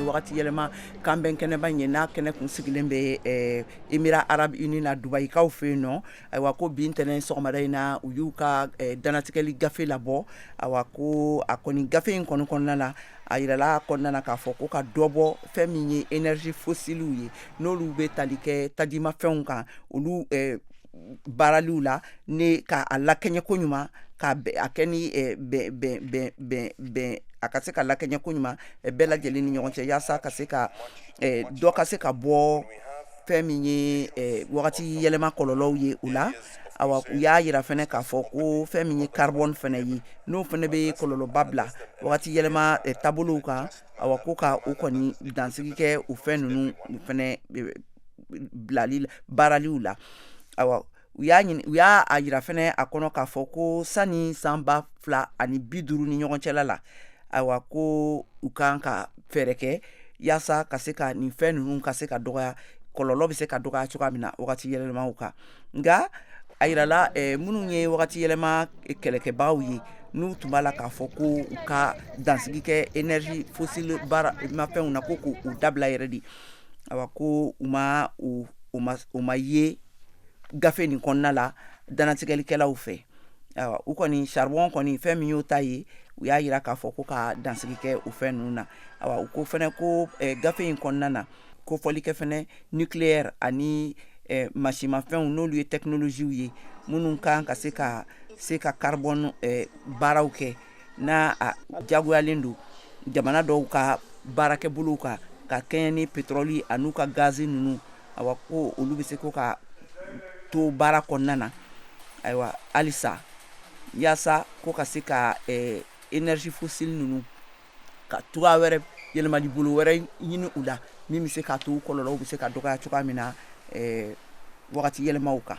wagati yɛlɛma kanbɛn kɛnɛba in ye, n'a kɛnɛ kun sigilen bɛ Émirats arabes unis na, Dubayikaw fɛ yen nɔ. Ayiwa, ko bi ntɛnɛn sɔgɔmada in na, u y'u ka dantigɛli gafe labɔ. Ayiwa, ko a kɔni gafe in kɔni kɔnɔna na, a yirala kɔnɔna na k'a fɔ ko ka dɔ bɔ fɛn min ye énergie fossilew ye, n'olu bɛ tali kɛ tajimafɛnw kan, olu baaraliw la, ne ka a lakɛɲɛ ko ɲuman, ka a kɛ ni bɛn bɛn bɛn bɛn bɛn, a ka se ka lakɛɲɛ ko ɲuman bɛɛ lajɛlen ni ɲɔgɔn cɛ, yaasa ka se ka dɔ ka se ka bɔ fɛn min ye wagati yɛlɛma kɔlɔlɔw ye u la. Awa, u y'a yira fɛnɛ k'a fɔ ko fɛn min ye carbone fɛnɛ ye, n'o fɛnɛ bɛ kɔlɔlɔba bila wagati yɛlɛma taabolow kan, awa, ko ka o kɔni dansigi kɛ o fɛn ninnu fɛnɛ bilali baaraliw la. Awa, u y'a ɲini, u y'a a yira fɛnɛ a kɔnɔ k'a fɔ ko sani san 2050 ni ɲɔgɔn cɛla la, ayiwa, ko u kan ka fɛɛrɛ kɛ yaasa ka se ka nin fɛn ninnu ka se ka dɔgɔya, kɔlɔlɔ bɛ se ka dɔgɔya cogoya min na wagati yɛlɛmaw kan. Nka a yirala minnu ye wagati yɛlɛma kɛlɛkɛbagaw ye, n'u tun b'a la k'a fɔ ko u ka dansigi kɛ énergie fossile baara mafɛnw na, ko k'u dabila yɛrɛ de, awa, ko u ma ye gafe nin kɔnɔna la dantigɛlikɛlaw fɛ. Ayiwa, u kɔni charbon kɔni, fɛn min y'o ta ye, u y'a yira k'a fɔ ko ka dansigi kɛ o fɛn ninnu na. Ayiwa, u ko fɛnɛ ko gafe in kɔnɔna na, ko fɔlikɛ fɛnɛ nucléaire ani masimafɛnw, n'olu ye technologiew ye minnu kan ka se ka carbone baaraw kɛ, n'a a jagoyalen don jamana dɔw ka baarakɛbolow kan ka kɛɲɛ ni pétrole an'u ka gazi ninnu, awa, ko olu bɛ se ko ka to baara kɔnɔna na, ayiwa, halisa, yaasa ko ka se ka énergie fossile ninnu ka cogoya wɛrɛ, yɛlɛmali bolo wɛrɛ ɲini u la, min bɛ se k'a to kɔlɔlɔw bɛ se ka dɔgɔya cogoya min na wagati yɛlɛmaw kan.